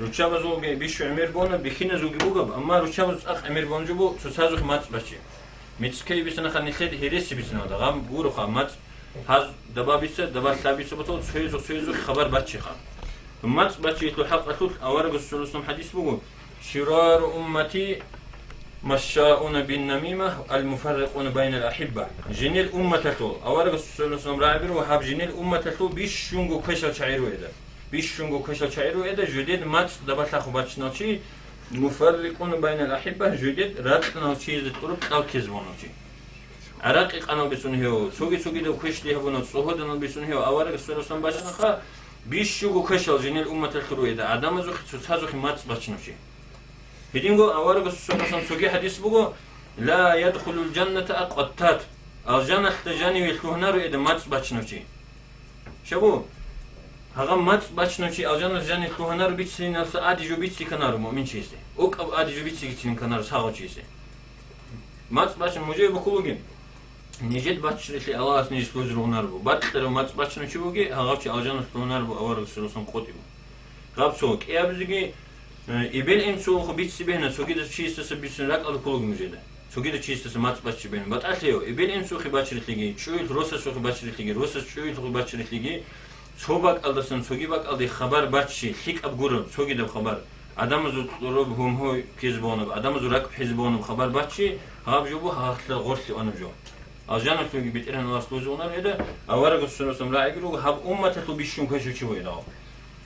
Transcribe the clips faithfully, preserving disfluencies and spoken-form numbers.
Руччабазулги бищун гӀемер бона, бихьиназулги бугаб, амма руччабазул цӀакъ гӀемер бон жо бу цоцазухъ мацӀ бачи. МицӀкей бицанаха нилъеда гьереси бицанавада, гъаб гуроха мацӀ, гьаз даба бица, даба лъабица батал, цоязухъ, цоязухъ хабар бачиха. МацӀ бачиялъул хӀакъалъулъ аварагасул саллаллагьу гӀалайгьи ва саллам хӀадис буго: «Ширару уммати машшауна бин намима ал муфаррикъуна байнал ахӀибба». Жинел умматалъул, аварагасул саллаллагьу гӀалайгьи ва саллам рагӀи биру ва гьаб жинел умматалъул бищунго квешал чагӀи руэда. Бищунго квешал чагӀи руэда, жудед мацӀ даба лъахъу бачинал чи, муфаррикъуна байнал ахӀибба, жудед ракьанал чиязе кьураб кьал ккезе бунав чи. ГӀаракъи къанал бицун гьев, цоги-цогидав квешлъи гьабуна, цӀогьоданал бицун гьев, аварагас саллаллагьу гӀалайгьи ва саллам бачинаха, бищуго квешал жинел умматалъ руэда, гӀадамазухъе, цоцазухъе мацӀ бачинав чи. Гьединго аварагас саллаллагьу гӀалайгьи ва саллам цоги хӀадис буго: «Ла ядхулул жанната акъваттат». Алжаналъда жаниве лъугьанаро эда мацӀ бачинав чи. Шабу, гьагъа мацӀ бачинав чи алжаналъ жанив лъугьанаро бицинилалса ади жо бициканаро муъминчиясе. ОкӀаб ади жо бицигицин канаро сагъав чиясе. МацӀ бачун мужей бухулуги, нижед баччулелъи Аллагьас ниж лъузе ругъунарбу, бакьарав мацӀ бачинав чи буги, гьагъав чи алжаналъ лъугьунарбу авараг Расуласан къотӀибу. Гъаб цо кӀиабизеги, э, эбел-инсухъ бицци бегьна, цогидаз чиясдаса бицун ракӀалда кколаго мужеда. Цогидаз чиясдаса мацӀ баччи бегьна. БатӀалъи гьев, эбел-инсухъе бачрилъиги, чӀуйил росасухъе бачрилъиги, росас чӀуйилъухъе бачрилъиги, цо бакӀалдасан цоги бакӀалде хабар баччи, лъикӀаб гураб, цогидаб хабар. Адамазул кьураб гьумгьу ккезе бегьунаб, адамазул ракӀ хӀезе бегьунаб хабар баччи, гьаб жо бу гьагъахъа гъорлъи анаб жо. Алжаналъуги БетӀергьан Аллагьас лъузе унар эда, аварагас саллаллагьу гӀалайгьи ва саллам рагӀи гуро, гьаб умматалъул бищун квешав чи вугин гьав.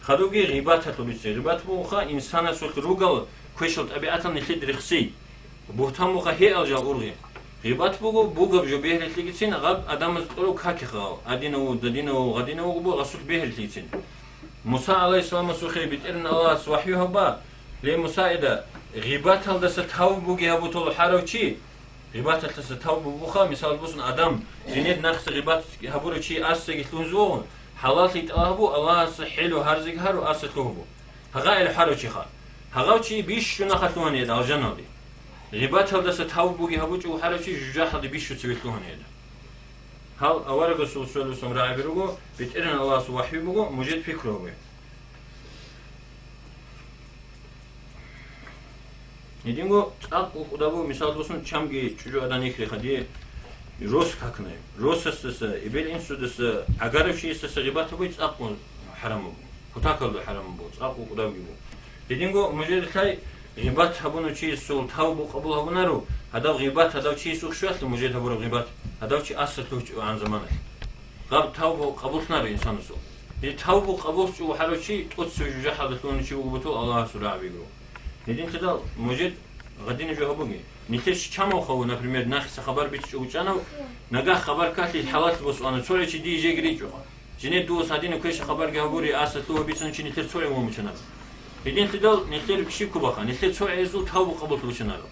Хадуги гъибаталъул бици. Гъибат бугоха инсанасулъ ругал квешал тӀабигӀатал нилъеда рехси. Бугьтан бугоха гьей алжал ургъи. Гъибат буго бугаб жо бегьрилъигицин гъаб адамаз кьурав какихъав, адинав, дадинав, гъадинав буго гъасулъ бегьрилъигицин. Муса гӀалайгьиссаламасухъе БетӀергьан Аллагьас вахӀю гьаба, ле, Муса эда, гъибаталдаса тавбуги гьабутал хӀарав чи, гъибаталдаса тавбу буха, мисал босун, адам, жинед нахъе гъибат гьабурав чи асаги лъугьунзе вугъун, хӀалаллъи тӀалабу, Аллагьасе хӀелу гьарзеги гьару, аса лъугьбу. Гьагъа ил хӀарав чиха. Гьагъав чи бищунаха лъугьанед алжаналде. Гъибаталдаса тавбуги гьабучӀев хӀарав чи жужахӀалде бищуцеве лъугьанед. Гьал аварагасул саллаллагьу гӀалайгьи ва саллам рагӀаби руго, БетӀергьан Аллагьасул вахӀи буго, мужед пикру гьабе. Гьединго цӀакъ вукӀудабу, мисал босун, чамги чӀужу адан йихьреха дие рос какнай. Росасдаса, эбел-инсудаса, гӀагарав чиясдаса гъибат гьабуй цӀакъ хӀарамабу. Кутакалда хӀарамабу, цӀакъ вукӀудабги бу. Гьединго мужедлъай гъибат гьабуна чиясул тавбу къабул гьабунаро, гьадав гъибат, гьадав чияс ухшвалъи мужед гьабураб гъибат, гьадав чи асар лъугьчӀо гӀан заманалъ. Гъаб тавбу къабуллъунаро инсанасул. Гьеб тавбу къабуллъичӀого хӀарав чи тӀоцеве жужахӀалда лъугьунев чи вуго бутул Аллагьасул рагӀабиго. Гьединлъидал мужед гъадинаб жо гьабуге. Нилъер чамав хаву, например, нахиса хабар бичӀчӀого чӀанав, нагагь хабар ккалъи хӀалалъ босуана, цо гӀечи дие жеги ричӀоха. Жине дуос гьадинаб квеша хабарги гьабури, аса лъугьа бицун чи нилъер цо гӀемун бучанаб. Гьединлъидал нилъер щиб ккубаха, нилъер цо гӀезул тавбу къабуллъу бучанаро.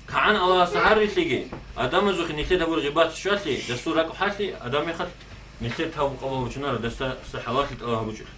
КагӀан Аллагьас гьаррилъиги, адамазухъе нилъер гьабур гъибат щвалъи, дасул ракӀ хӀалъи, адам мехалъ нилъер тавбу къабул бучанаро, даса хӀалаллъи тӀалаб гьабучӀелъ.